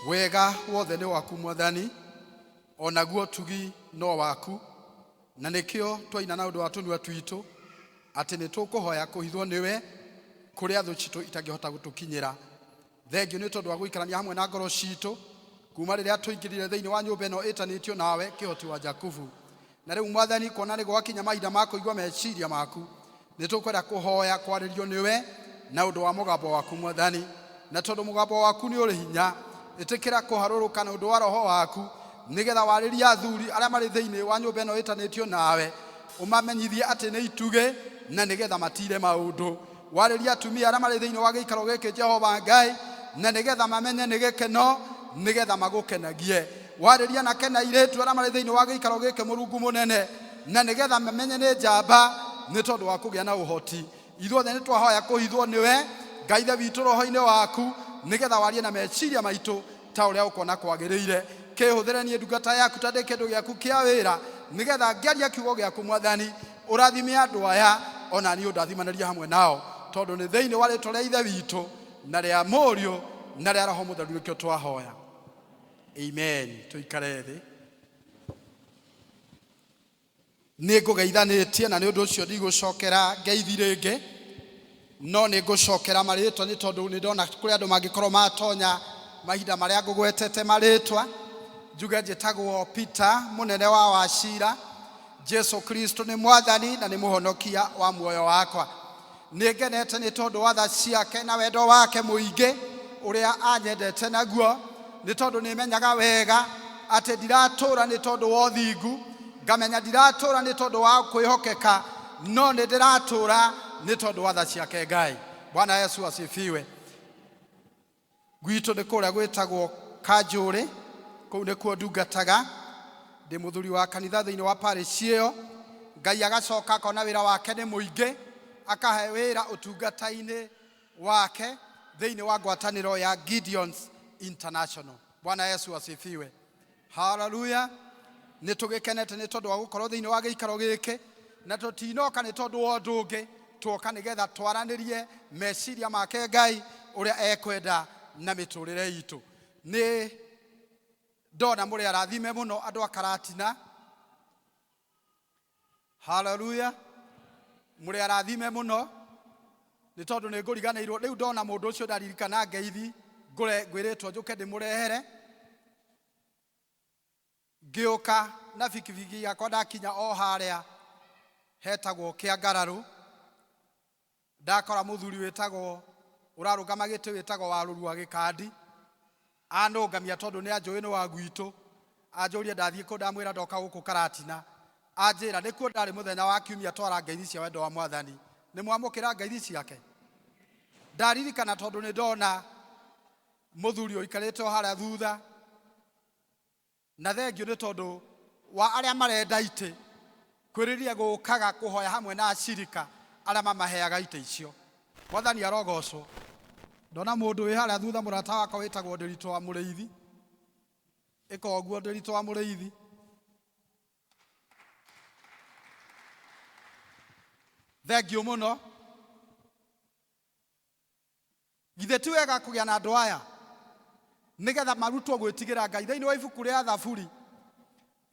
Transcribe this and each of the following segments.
Wega wothe nĩ waku Mwathani, o naguo tugi no waku, na nĩkĩo twaina na ũndũ wa tũnua twitũ atĩ nĩ tũkũhoya kũhithwo nĩwe kũrĩa thũ citũ itangĩhota gũtũkinyĩra. Thengiũ nĩ tondũ wa gũikarania hamwe na ngoro citũ kuma rĩrĩa tũingĩrire thĩinĩ wa nyũmba ĩno ĩtanĩtio nawe, Kĩhoti wa Jakubu. Na rĩu Mwathani, kuona nĩ gwakinya mahinda ma kũigua meciria maku, nĩ tũkwenda kũhoya kwarĩrio nĩwe na ũndũ wa mũgambo waku Mwathani. Na tondũ mũgambo waku nĩ ũrĩ hinya, ĩtĩkĩra kũharũrũka na ũndũ wa roho waku, nĩgetha warĩrie athuri arĩa marĩ thĩinĩ wa nyũmba ĩno ĩtanĩtio nawe, ũmamenyithie atĩ nĩ itugĩ na nĩgetha matire maũndũ. Warĩrie atumia arĩa marĩ thĩinĩ wa gĩikaro gĩkĩ, Jehova Ngai, na nĩgetha mamenye nĩ gĩkeno, nĩgetha magũkenagie. Warĩrie anake na airĩtu arĩa marĩ thĩinĩ wa gĩikaro gĩkĩ, Mũrungu mũnene, na nĩgetha mamenye nĩ njamba nĩ tondũ wa kũgĩa na ũhoti. Ithuothe nĩ twahoya kũhithwo nĩwe, Ngai Ithe witũ, roho-inĩ waku, nĩgetha warie na meciria maitũ ta ũrĩa ũkuona kwagĩrĩire. Kĩhũthĩre niĩ ndungata yaku ta ndĩ kĩndũ gĩaku kĩa wĩra, nĩgetha ngĩaria kiugo gĩaku, Mwathani, ũrathime andũ aya, o na niĩ ũndathimanĩrie hamwe nao, tondũ nĩ thĩinĩ wa rĩĩtwa rĩa Ithe witũ, na rĩa Mũriũ, na rĩa Roho Mũtheru nĩkĩo twahoya. Amen. Tũikare thĩ. Nĩ ngũgeithanĩtie na nĩ ũndũ ũcio ndigũcokera ngeithi rĩngĩ, no nĩ ngũcokera marĩtwa nĩ tondũ nĩ ndona kũrĩ andũ mangĩkorwo matonya mahinda marĩa ngũgwetete marĩtwa. Njuge njĩtagwo Peter, mũnene wa Wachira. Jesu Kristo nĩ Mwathani na nĩ mũhonokia wa muoyo wakwa. Nĩ ngenete nĩ tondũ wa tha ciake na wendo wake mũingĩ ũrĩa anyendete naguo, nĩ tondũ nĩ menyaga wega atĩ ndiratũũra nĩ tondũ wa ũthingu, ngamenya ndiratũũra nĩ tondũ wa kwĩhokeka, no nĩ ndĩratũũra nĩ tondũ wa tha ciake Ngai. Bwana Yesu asifiwe. Gwitũ nĩ kũrĩa gwĩtagwo Kanjũrĩ, kũu nĩkuo ndungataga, ndĩ mũthuri wa kanitha thĩinĩ wa parish ĩyo. Ngai agacoka akona wĩra wake nĩ mũingĩ, akahe wĩra ũtungata-inĩ wake thĩinĩ wa ngwatanĩro ya Gideons International. Bwana Yesu asifiwe. Haleluya. Nĩ tũgĩkenete nĩ tondũ wa gũkorwo thĩinĩ wa gĩikaro gĩkĩ, na tũtinoka nĩ tondũ wa ũndũ ũngĩ, tuoka nĩgetha twaranĩrie meciria make Ngai ũrĩa ekwenda na mĩtũrĩre itũ. Nĩ ndona mũrĩ arathime mũno andũ a Karatina. Haleluya. Mũrĩ arathime mũno nĩ tondũ nĩ ngũriganĩirwo rĩu ndona mũndũ ũcio ndaririkana ngeithi ngũre ngwĩrĩtwo njũke ndĩmũrehere. Ngĩũka na bikibiki yakwa ndakinya o harĩa hetagwo Kĩangararũ, ndakora mũthuri wĩtagwo ũrarũgama gĩtĩ wĩtagwo Warũru wa Gĩkandi, anũngamia tondũ nĩ anjũĩ nĩ wa gwitũ, anjũria ndathiĩ kũ, ndamwĩra ndoka gũkũ Karatina, anjĩra nĩkuo ndarĩ mũthenya wa kiumia twara ngeithi cia wendo wa Mwathani. Nĩ mwamũkĩra ngeithi ciake? Ndaririkana tondũ nĩ ndona mũthuri ũikarĩte o harĩa thutha. Na thengiũ nĩ tondũ wa arĩa marenda itĩ kwĩrirĩria gũũkaga kũhoya hamwe na acirika arĩa mamaheaga itĩ icio. Mwathani arogocwo. Ndona mũndũ wĩ harĩa thutha mũrata wakwa wĩtagwo Ndĩritũ wa Mũrĩithi. Ĩka ũguo Ndĩritũ wa Mũrĩithi. Thengiũ mũno. Githĩ ti wega kũgĩa na andũ aya nĩgetha marutwo gwĩtigĩra Ngai? Thĩinĩ wa ibuku rĩa Thaburi,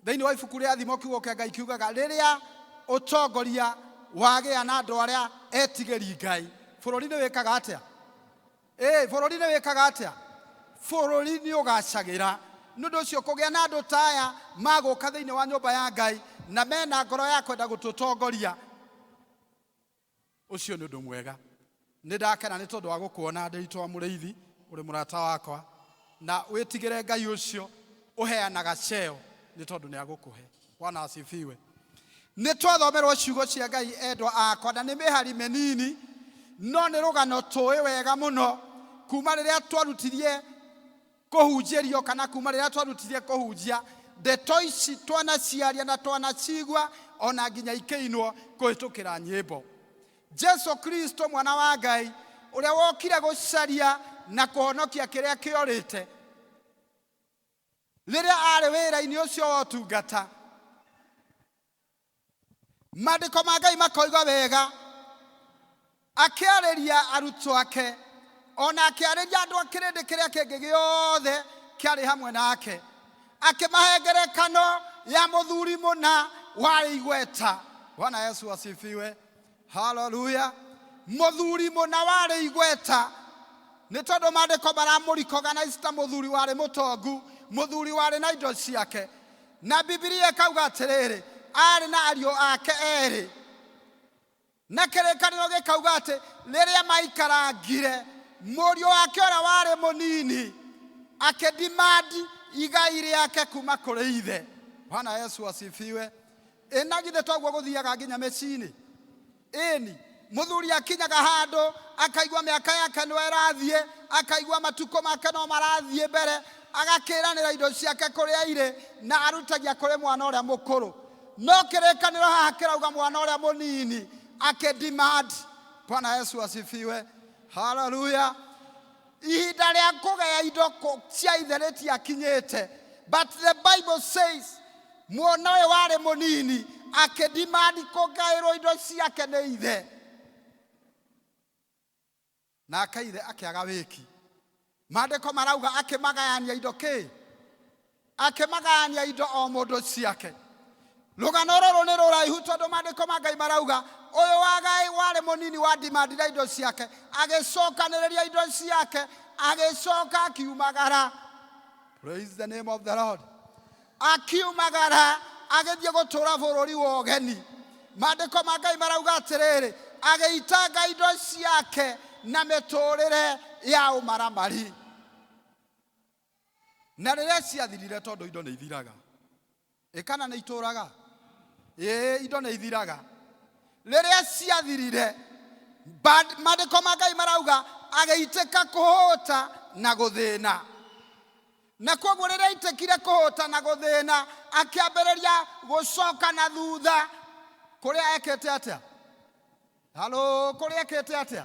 thĩinĩ wa ibuku rĩa Thimo, kiugo kĩa Ngai kiugaga rĩrĩa ũtongoria wagĩa na andũ arĩa etigĩri Ngai, bũrũri nĩ wĩkaga atĩa? Ĩĩ, bũrũri nĩ wĩkaga atĩa? Bũrũri nĩ ũgacagĩra. Nĩ ũndũ ũcio kũgĩa na andũ ta aya magũka thĩinĩ wa nyũmba ya Ngai na mena ngoro ya kwenda gũtũtongoria, Ũcio nĩ ũndũ mwega. Nĩ ndakena nĩ tondũ wa gũkuona, Ndĩritũ wa Mũrĩithi, ũrĩ mũrata wakwa. Na wĩtigĩre Ngai ũcio ũheanaga cheo nĩ tondũ nĩ agũkũhe. Bwana asifiwe. Nĩ twathomerwo ciugo cia Ngai endwa akwa, na nĩ mĩhari mĩnini, no nĩ rũgano tũĩ wega mũno kuma rĩrĩa twarutirie kũhunjĩrio kana kuma rĩrĩa twarutirie kũhunjia ndeto ici twanaciaria na twanacigua ona nginya ikĩinwo kũhĩtũkĩra nyĩmbo. Jesu Kristo mwana wa Ngai ũrĩa wokire gũcaria na kũhonokia kĩrĩa kĩorĩte rĩrĩa arĩ wĩra-inĩ ũcio wa ũtungata. Maandĩko ma Ngai makoiga wega, akĩarĩria arutwo ake, o na akĩarĩria andũ a kĩrĩndĩ kĩrĩa kĩngĩ gĩothe Kĩarĩ hamwe nake akĩmahe ngerekano ya mũthuri mũna warĩ igweta. Bwana Yesu asifiwe, haleluya. Mũthuri mũna warĩ igweta, nĩ tondũ maandĩko maramũrecognize ta mũthuri warĩ mũtongu, mũthuri warĩ na indo ciake. Na Bibilia ĩkauga atĩrĩrĩ, arĩ na ariũ ake erĩ, na kĩrĩkanĩro gĩkauga atĩ rĩrĩa maikarangire, mũriũ wake ũrĩa warĩ mũnini akĩdemand igai rĩake kuma kũrĩ ithe. Bwana Yesu asifiwe. Ĩ na githĩ toguo gũthiaga nginya mĩciĩ-inĩ? Ĩni, mũthuri akinyaga handũ akaigua mĩaka yake no ĩrathiĩ, akaigua matukũ make no marathiĩ mbere, agakĩranĩra indo ciake kũrĩa irĩ na arutagia kũrĩ mwana ũrĩa mũkũrũ. No kĩrĩkanĩro haha kĩrauga mwana ũrĩa mũnini akĩdemand. Bwana Yesu asifiwe, haleluya. Ihinda rĩa kũgaya indo cia ithe rĩtiakinyĩte, but the Bible says mwana ũyũ warĩ mũnini akĩdemand kũgaĩrwo indo ciake nĩ ithe. Nake ithe akĩaga wĩki. Maandĩko marauga akĩmagayania indo kĩ, akĩmagayania indo o mũndũ ciake. Rũgano rũrũ nĩ rũraihu, tondũ maandĩko ma Ngai marauga ũyũ wagai warĩ mũnini wa demandire indo ciake agĩcokanĩrĩria indo ciake, agĩcoka akiumagara. Praise the name of the Lord. Akiumagara agĩthiĩ gũtũũra bũrũri wa ũgeni. Maandĩko ma Ngai marauga atĩrĩrĩ, agĩitanga indo ciake na mĩtũrĩre ya ũmaramari. Na rĩrĩa ciathirire, tondũ indo nĩ ithiraga, ĩ kana nĩ itũraga? Ĩĩ, indo nĩ ithiraga. Rĩrĩa ciathirire, maandĩko ma Ngai marauga agĩitĩka kũhũta na gũthĩna. Na koguo rĩrĩa aitĩkire kũhũta na gũthĩna, akĩambĩrĩria gũcoka na thutha kũrĩa ekĩte atĩa? Halo, kũrĩa ekĩte atĩa?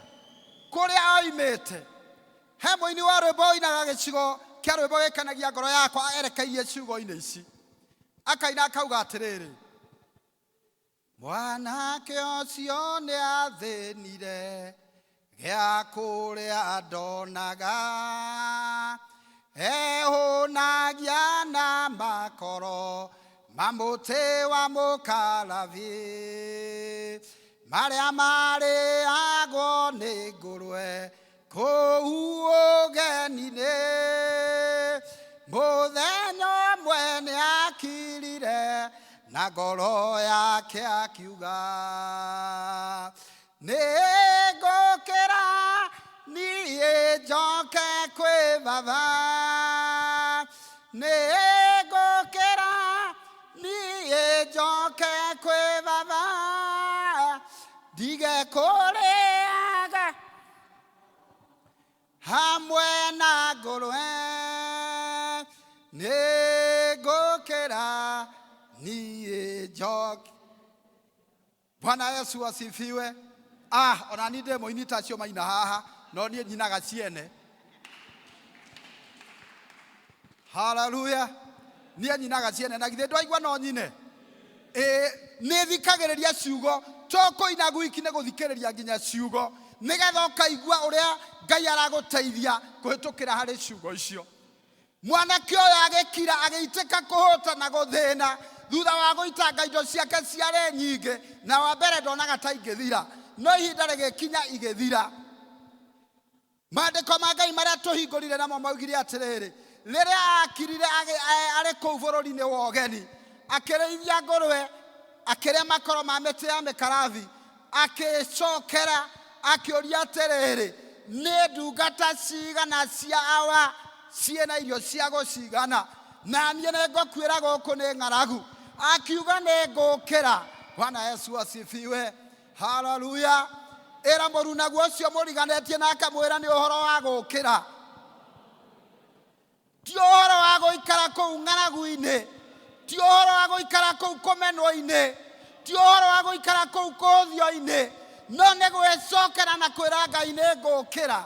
Kũrĩa oimĩte. He mũini wa rwĩmbo ũinaga gĩcigo kĩa rwĩmbo gĩkenagia ngoro yakwa erekeirie ciugo-inĩ ici, akaina akauga atĩrĩrĩ, mwanake ũcio nĩ athĩnire, gĩa kũrĩa ndonaga, ehũnagia na makoro ma mũtĩ wa mũkarabi, marĩa marĩagwo nĩ ngũrwe kũu ũgeni-inĩ. Mũthenya ũmwe nĩ akirire na ngoro yake akiuga, nĩ ngũkĩra niĩ njoke kwĩ baba, nĩ ngũkĩra niĩ njoke kwĩ baba, ndige kũrĩaga hamwe na ngũrwe, nĩ ngũkĩra niĩ njoke. Bwana Yesu asifiwe. Ah, ona ni ndĩ mũini ta acio maina haha, no niĩ nyinaga ciene. Haleluya. Niĩ nyinaga ciene, na githĩ ndwaigua no nyine? Ĩĩ, nĩ thikagĩrĩria ciugo, to kũina gwiki, nĩ gũthikĩrĩria nginya ciugo nĩgetha ũkaigua ũrĩa Ngai aragũteithia kũhĩtũkĩra harĩ ciugo icio. Mwanake ũyũ agĩkira, agĩitĩka kũhũta na gũthĩna thutha wa gũitanga indo ciake ciarĩ nyingĩ, na wa mbere ndonaga ta ingĩthira, no ihinda rĩgĩkinya igĩthira. Maandĩko ma Ngai marĩa tũhingũrire namo maugire atĩrĩrĩ, rĩrĩa akirire arĩ kũu bũrũri-inĩ wa ũgeni, akĩrĩithia ngũrwe, akĩrĩa makoro ma mĩtĩ ya mĩkarathi, akĩcokera akĩũria atĩrĩrĩ, nĩ ndungata cigana cia awa ciĩna irio cia gũcigana, na niĩ nĩ ngũkuĩra gũkũ nĩ ng'aragu? Akiuga, nĩ ngũkĩra. Bwana Yesu asifiwe, haleluya. Ĩra mũrunaguo ũcio mũriganĩtie nake, mwĩra nĩ ũhoro wa gũkĩra, ti ũhoro wa gũikara kũu ng'aragu-inĩ, ti ũhoro wa gũikara kũu kũmenwo-inĩ, ti ũhoro wa gũikara kũu kũũthio-inĩ, no nĩ gwĩcokera na kwĩra Ngai, nĩ ngũkĩra,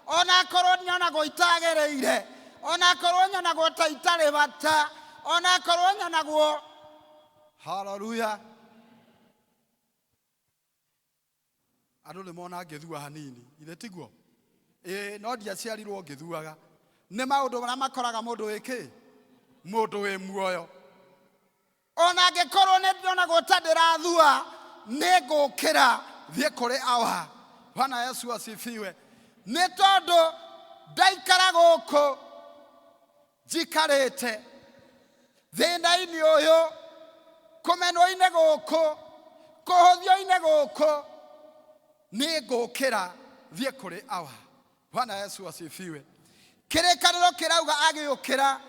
onakorwo nyonagwo itagĩrĩire, onakorwo nyonagwo ta itarĩ bata, onakorwo nyonagwo. Haleluya. Andũ nĩ mona ngĩthua hanini, ithe tiguo? Ĩĩ, no ndiaciarirwo ngĩthuaga. Nĩ maũndũ marĩa makoraga mũndũ wĩ kĩ? Mũndũ wĩ muoyo. Ona angĩkorwo nĩ ndĩronagwo ta ndĩrathua, nĩ ngũkĩra thiĩ kũrĩ awa. Bwana Yesu asifiwe. Nĩ tondũ ndaikara gũkũ njikarĩte thĩna-inĩ ũyũ, kũmenwo-inĩ gũkũ, kũhũthio-inĩ gũkũ, nĩ ngũkĩra thiĩ kũrĩ awa. Bwana Yesu asifiwe. Kĩrĩkanĩro kĩrauga agĩũkĩra,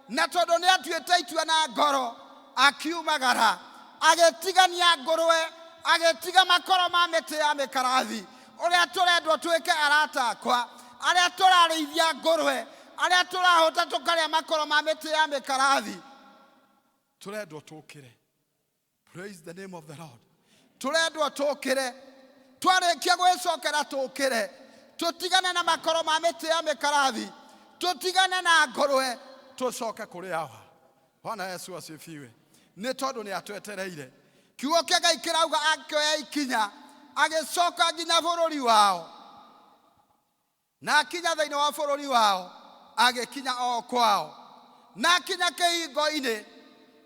na tondũ nĩ atuĩte itua na ngoro, akiumagara, agĩtigania ngũrwe, agĩtiga makoro ma mĩtĩ ya mĩkarathi. Ũrĩa tũrendwo twĩke arata akwa, arĩa tũrarĩithia ngũrwe, arĩa tũrahũta tũkarĩa makoro ma mĩtĩ ya mĩkarathi, tũrendwo tũkĩre. Praise the name of the Lord. Tũrendwo tũkĩre, twarĩkia gwĩcokera tũkĩre, tũtigane na makoro ma mĩtĩ ya mĩkarathi, tũtigane na ngũrwe, tũcoke kũrĩ awa. Bwana Yesu asifiwe. Nĩ tondũ nĩ atwetereire. Kiugo kĩa Ngai kĩrauga akĩoya ikinya, agĩcoka nginya bũrũri wao. Na akinya thĩinĩ wa bũrũri wao, agĩkinya o kwao. Na akinya kĩhingo-inĩ,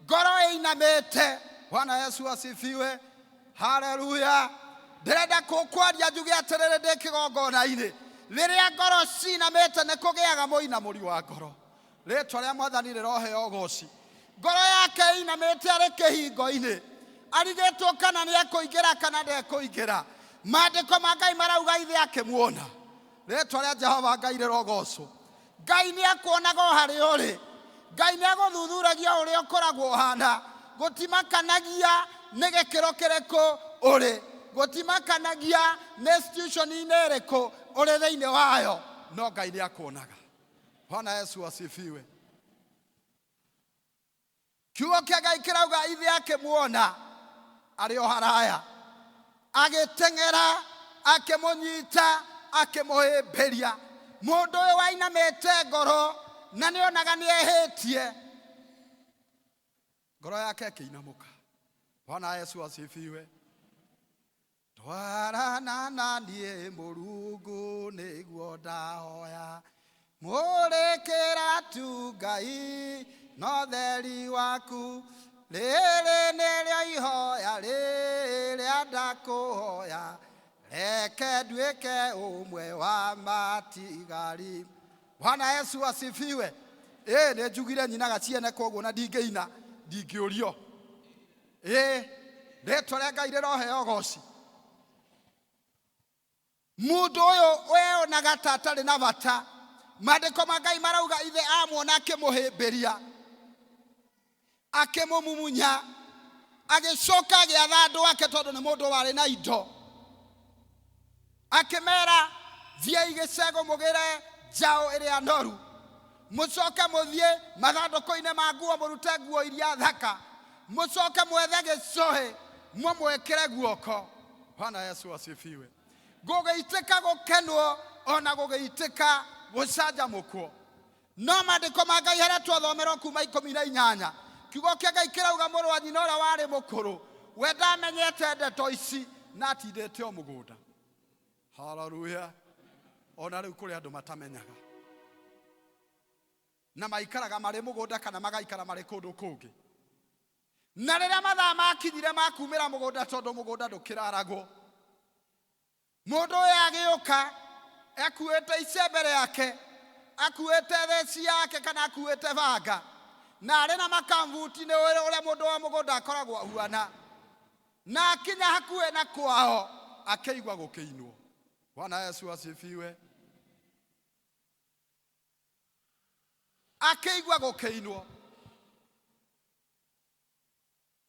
ngoro ĩinamĩte. Bwana Yesu asifiwe. Haleluya. Ndĩrenda kũkwaria njuge atĩrĩrĩ ndĩ kĩgongona-inĩ. Rĩrĩa ngoro cinamĩte nĩ kũgĩaga mũinamũri wa ngoro. Rĩtwa rĩa Mwathani rĩroheo ũgoci. Ngoro yake ĩinamĩte arĩ kĩhingo-inĩ, arigĩtwo kana nĩ ekũingĩra kana ndekũingĩra. Maandĩko ma Ngai marauga ithe akĩmuona. Rĩtwa rĩa Jehova Ngai rĩrogocwo. Ngai nĩ akuonaga o harĩa ũrĩ. Ngai nĩ agũthuthuragia ũrĩa ũkoragwo ũhana. Gũtimakanagia nĩ gĩkĩro kĩrĩkũ ũrĩ. Gũtimakanagia nĩ institution-inĩ ĩrĩkũ ũrĩ thĩinĩ wayo. No Ngai nĩ akuonaga. Bwana Yesu asifiwe. Kiugo kĩa Ngai kĩrauga ithe akĩmuona arĩ o haraya, agĩteng'era, akĩmũnyita, akĩmũhĩmbĩria. Mũndũ ũyũ wainamĩte ngoro na nĩ onaga nĩ ehĩtie, ngoro yake ĩkĩinamũka. Bwana Yesu asifiwe. Twarana na niĩ Mũrungu nĩguo ndahoya, mũrĩkĩra tu Ngai no theri waku, rĩrĩ nĩrĩo ihoya rĩrĩa ndakũhoya, reke nduĩke ũmwe wa matigari. Bwana Yesu asifiwe. Ĩ nĩ njugire nyinaga ciene koguo na ndingĩina ndingĩũrio. Ĩ rĩtwa rĩa Ngai rĩroheo ũgoci. Mũndũ ũyũ weonaga ta atarĩ na bata, maandĩko ma Ngai marauga ithe amuona akĩmũhĩmbĩria, akĩmũmumunya, agĩcoka agĩatha andũ ake tondũ nĩ mũndũ warĩ na indo, akĩmera thiĩi gĩcego mũgĩre njaũ ĩrĩa noru, mũcoke mũthiĩ mathandũkũ-inĩ ma nguo mũrute nguo iria thaka, mũcoke mwethe gĩcũhĩ mũmwĩkĩre guoko. Bwana Yesu asifiwe. Gũgĩitĩka gũkenwo ona gũgĩitĩka gũcanjamũkwo. No maandĩko ma Ngai harĩa twathomerwo kuma 18, kiugo kĩa Ngai kĩrauga mũrũ wa nyina ũrĩa warĩ mũkũrũ, we ndamenyete ndeto ici na atindĩte o mũgũnda. Haleluya. Ona rĩu kũrĩ andũ matamenyaga na maikaraga marĩ mũgũnda kana magaikara marĩ kũndũ kũngĩ. Na rĩrĩa mathaa makinyire ma kumĩra mũgũnda, tondũ mũgũnda ndũkĩraragwo, mũndũ ũyũ agĩũka akuĩte icembe rĩake, akuĩte theci yake kana akuĩte banga, na arĩ na makambuti, nĩ ũrĩa mũndũ wa mũgũnda akoragwo ahuana. Na akinya hakuhĩ na kwao akĩigua gũkĩinwo. Bwana Yesu asifiwe. Akĩigua gũkĩinwo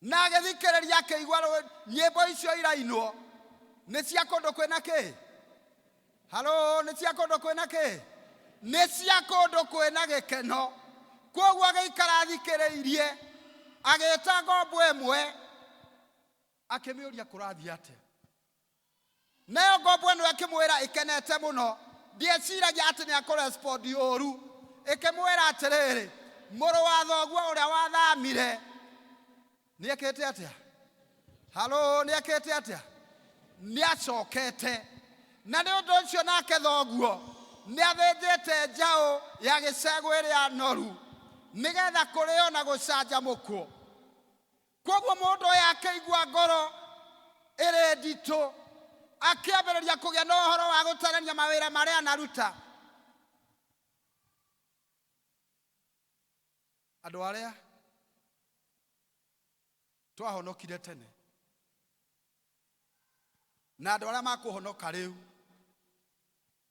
na agĩthikĩrĩria, akĩigua nyĩmbo icio irainwo nĩ cia kũndũ kwĩna kĩ? Halo, nĩ cia kũndũ kwĩna kĩ? Nĩ cia kũndũ kwĩna gĩkeno. Kwoguo agĩikara athikĩrĩirie, agĩta ngombo ĩmwe, akĩmĩũria kũrathiĩ atĩa. Nayo ngombo ĩno ĩkĩmwĩra ĩkenete mũno, ndieciragia atĩ nĩ akũrespondi ũru. Ĩkĩmwĩra atĩrĩrĩ, mũrũ wa thoguo ũrĩa wathamire nĩ ekĩte atĩa? Halo, nĩ ekĩte atĩa? Nĩ acokete. Na nĩ ũndũ ũcio nake thoguo Nĩ athĩnjĩte njaũ ya gĩcegũ ĩrĩa noru nĩgetha kũrĩo na gũcanjamũkwo. Kwoguo mũndũ ũyũ akĩigua ngoro ĩrĩ nditũ, akĩambĩrĩria kũgĩa na ũhoro wa gũtarania mawĩra marĩa anaruta. Andũ arĩa twahonokire tene na andũ arĩa makũhonoka rĩu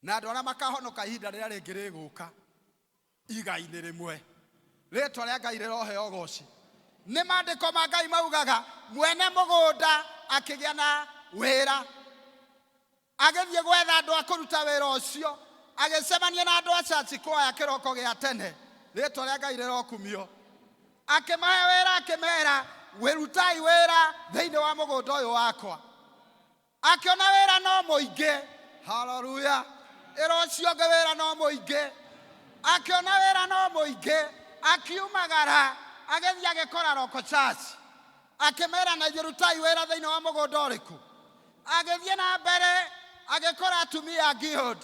na andũ arĩa makahonoka ihinda rĩrĩa rĩngĩ rĩgũka igai-inĩ rĩmwe. Rĩtwa rĩa Ngai rĩroheo ũgoci. Nĩ maandĩko ma Ngai maugaga mwene mũgũnda akĩgĩa na wĩra, agĩthiĩ gwetha andũ a kũruta wĩra ũcio, agĩcemania na andũ a Church Choir kĩroko gĩa tene. Rĩtwa rĩa Ngai rĩrokumio. Akĩmahe wĩra, akĩmera, wĩrutai wĩra thĩinĩ wa mũgũnda ũyũ wakwa. Akĩona wĩra no mũingĩ. Haleluya! Ĩra ũcio ũngĩ wĩra no mũingĩ. Akĩona wĩra no mũingĩ, akiumagara agĩthiĩ agĩkora Roko Church. Akĩmera na ithuĩ rutai wĩra thĩinĩ wa mũgũnda ũrĩkũ. Agĩthiĩ na mbere agĩkora atumia a Guild.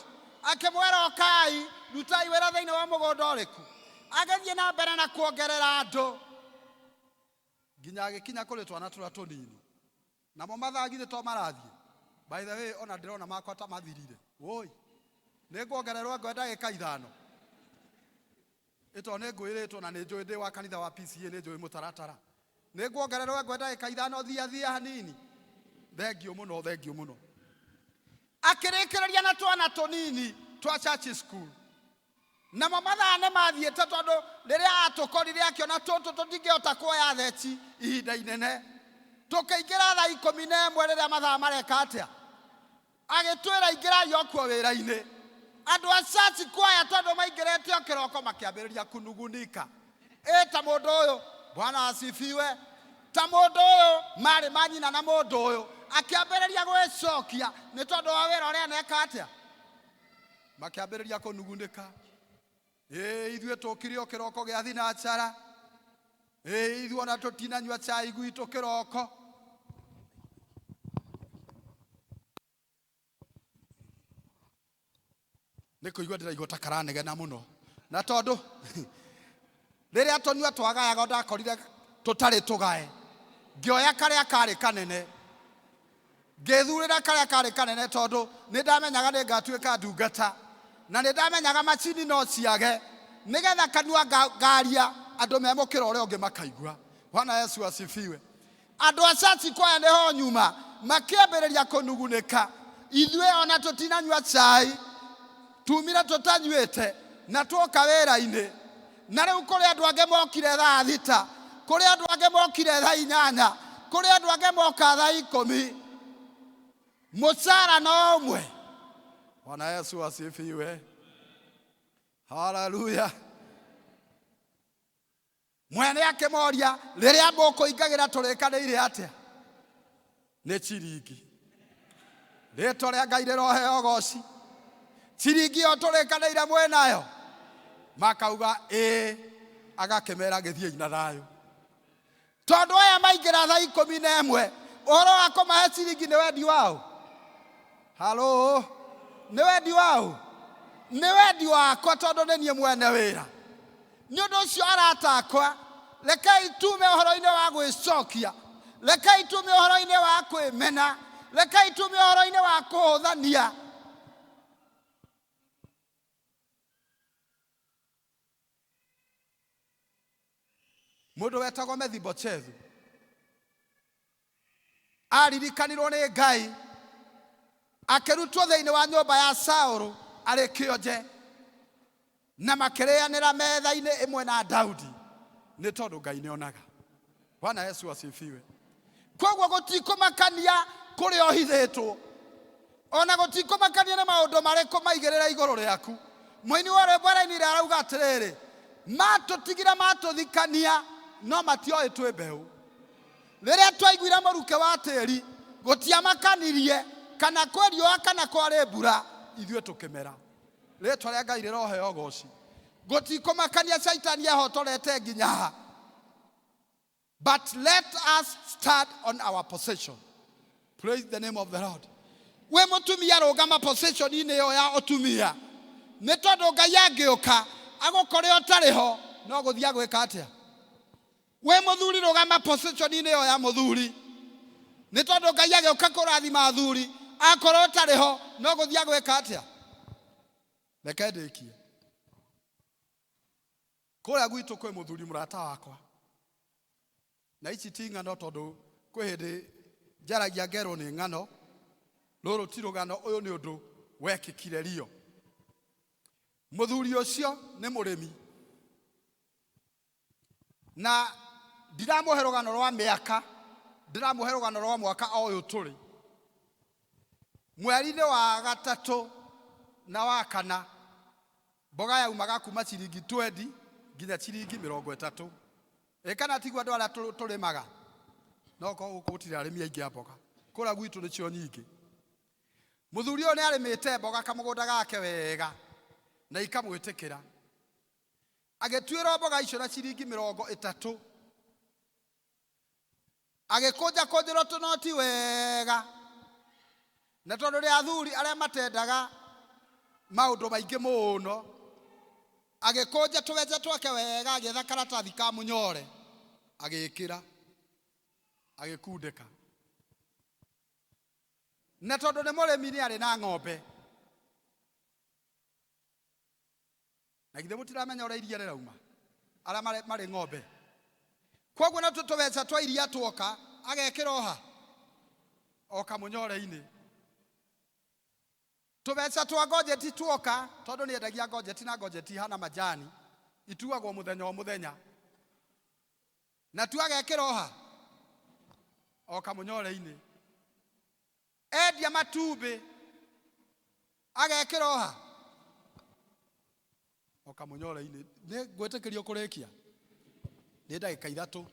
Akĩmwĩra ũkai rutai wĩra thĩinĩ wa mũgũnda ũrĩkũ. Agĩthiĩ na mbere na kuongerera andũ nginya agĩkinya kũrĩ twana tũrĩa tũnini. Namo mathaa githĩ to marathiĩ? By the way, ona ndĩrona makwa ta mathirire. Woi, nĩ nguongererwo ngwe ndagĩka ithano. Ĩto nĩ ngwĩrĩtwo na nĩ njũĩ ndĩ wa kanitha wa PCA nĩ njũĩ mũtaratara. Nĩ nguongererwo ngwe ndagĩka ithano thia thia hanini. Thengiũ mũno, thengiũ mũno. Akĩrĩkĩrĩria na twana tũnini twa church school. Namo mathaa nĩ mathiĩte tondũ rĩrĩa atũkorire akĩona tũtũ tũtingĩhota kuoya theci ihinda inene. Tũkĩingĩra thaa 11 rĩrĩa mathaa mareka atĩa? Agĩtwĩra ingĩrai o kuo wĩra-inĩ. Andũ a church choir tondũ maingĩrĩte o kĩroko makĩambĩrĩria kunugunika. Ĩ ta mũndũ ũyũ, Bwana asifiwe, ta mũndũ ũyũ marĩ manyina na mũndũ ũyũ akĩambĩrĩria gwĩcokia nĩ tondũ wa wĩra ũrĩa aneka atĩa? Makĩambĩrĩria kũnugunĩka. Ĩ ithuĩ tũkire o kĩroko gĩa thinacara, ĩ ithuĩ ona tũtinanyua chai gwitũ kĩroko. Nĩ kũigua ndĩraigua ta karanegena mũno, na tondũ rĩrĩa tũnyua twagayaga ndakorire tũtarĩ tũgae, ngĩoya karĩa karĩ kanene, ngĩthurĩra karĩa karĩ kanene, tondũ nĩ ndamenyaga nĩ ngatuĩka ndungata, na nĩ ndamenyaga macini no ciage, nĩgetha kanua ngaria andũ memũkĩra ũrĩa ũngĩ makaigua. Bwana Yesu asifiwe. Andũ a Church Choir nĩho nyuma makĩambĩrĩria kũnugunĩka. Ithuĩ ona tũtinanyua chai, tumire tũtanyuĩte na tuoka wĩra-inĩ. Na rĩu kũrĩ andũ angĩ mokire thaa 6, kũrĩ andũ angĩ mokire thaa 8, kũrĩ andũ angĩ moka thaa 10. Mũcara no ũmwe. Bwana Yesu asifiwe. Haleluya. Mwene akĩmoria, rĩrĩa mũkũingagĩra tũrĩkanĩire atĩa? Nĩ ciringi. Rĩtwa rĩa Ngai rĩroheo ũgoci. Ciringi ĩyo tũrĩkanĩire mwĩ nayo? Makauga ĩĩ. Agakĩmera gĩthiĩi na thayũ. Tondũ aya maingĩra thaa 11, ũhoro wa kũmahe ciringi nĩ wendi wao? Halo, nĩ wendi wao? Nĩ wendi wakwa tondũ nĩ niĩ mwene wĩra. Nĩ ũndũ ũcio arata akwa, rekei tume ũhoro-inĩ wa gwĩcokia, rekei tume ũhoro-inĩ wa kwĩmena, rekei tume ũhoro-inĩ wa kũhũthania. Mũndũ wetagwo Mefiboshethu aririkanirwo nĩ Ngai akĩrutwo thĩinĩ wa nyũmba ya Saũlũ arĩ kĩonje, na makĩrĩanĩra metha-inĩ ĩmwe na Daudi, nĩ tondũ Ngai nĩonaga. Bwana Yesu asifiwe. Koguo gũtikũmakania kũrĩa ũhithĩtwo, ona gũtikũmakania nĩ maũndũ marĩkũ maigĩrĩra igũrũ rĩaku. Mũini wa rwĩmbo arainire arauga atĩrĩrĩ, matũtigire matũthikania, no matioĩ twĩ mbeũ. Rĩrĩa twaiguire mũrukĩ wa tĩri, gũtiamakanirie kana kwĩ riũa kana kwarĩ mbura, ithuĩ tũkĩmera. Rĩtwa rĩa Ngai rĩroheo ũgoci. Gũtikũmakania Caitani ehotorete nginya ha. But let us stand on our position. Praise the name of the Lord. We mũtumia rũgama position-inĩ ĩyo ya ũtumia. Nĩ tondũ Ngai angĩũka agũkore ũtarĩ ho, no gũthiĩ agwĩka atĩa? Wĩ mũthuri rũgama position-inĩ ĩyo ya mũthuri. Nĩ tondũ Ngai agĩũka kũrathima athuri, akorwo ũtarĩ ho, no gũthiĩ agwĩka atĩa? Reke ndĩkie. Kũrĩa gwitũ kwĩ mũthuri mũrata wakwa. Na ici ti ng'ano tondũ kwĩ hĩndĩ njaragia ngerwo nĩ ng'ano. Rũrũ ti rũgano, ũyũ nĩ ũndũ wekĩkire rio. Mũthuri ũcio nĩ mũrĩmi. Na ndiramũhe rũgano rwa mĩaka, ndĩramũhe rũgano rwa mwaka o ũyũ tũrĩ. Mweri-inĩ wa gatatũ na wa kana, mboga yaumaga kuma ciringi twendi nginya ciringi mĩrongo ĩtatũ. Ĩ kana tiguo andũ arĩa tũrĩmaga? No korwo gũkũ gũtirĩ arĩmi aingĩ a mboga. Kũrĩa gwitũ nĩcio nyingĩ. Mũthuri ũyũ nĩ arĩmĩte mboga kamũgũnda gake wega na ikamwĩtĩkĩra. Agĩtuĩrwo mboga icio na ciringi mĩrongo ĩtatũ. Agĩkũnja kũnjĩrwo tũnoti wega. Na tondũ nĩ athuri arĩa matendaga maũndũ maingĩ mũno, agĩkũnja tũbeca twake wega, agĩetha karatathi ka mũnyore, agĩkĩra, agĩkundĩka. Na tondũ nĩ mũrĩmi nĩ arĩ na ng'ombe. Na githĩ mũtiramenya ũrĩa iria rĩrauma? Arĩa marĩ ng'ombe. Kwoguo natuo tũbeca twa iria twoka, agekĩra o ha? O kamũnyore-inĩ. Tũbeca twa ngonjeti twoka, tondũ nĩ endagia ngonjeti na ngonjeti ihana majani, ituagwo mũthenya o mũthenya. Natuo agekĩra o ha? O kamũnyore-inĩ. Endia matumbĩ agekĩra o ha? O kamũnyore-inĩ. Nĩ ngwĩtĩkĩrio kũrĩkia? Nĩ ndagĩka ithatũ.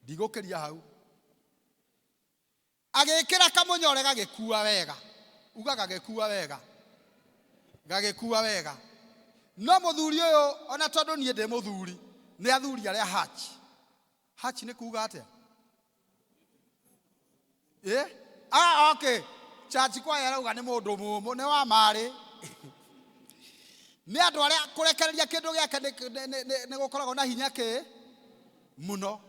Ndigũkĩria hau. Agĩkĩra kamũnyore gagĩkua wega. Uga gagĩkua wega. Gagĩkua wega. No mũthuri ũyũ ona tondũ niĩ ndĩ mũthuri, nĩ athuri arĩa hach. Hach nĩ kuga atĩa? Eh? Ah, okay. Church choir arauga nĩ mũndũ mũmũ, nĩ wa marĩ. Nĩ andũ arĩa kũrekereria kĩndũ gĩake nĩ gũkoragwo na hinya kĩ mũno.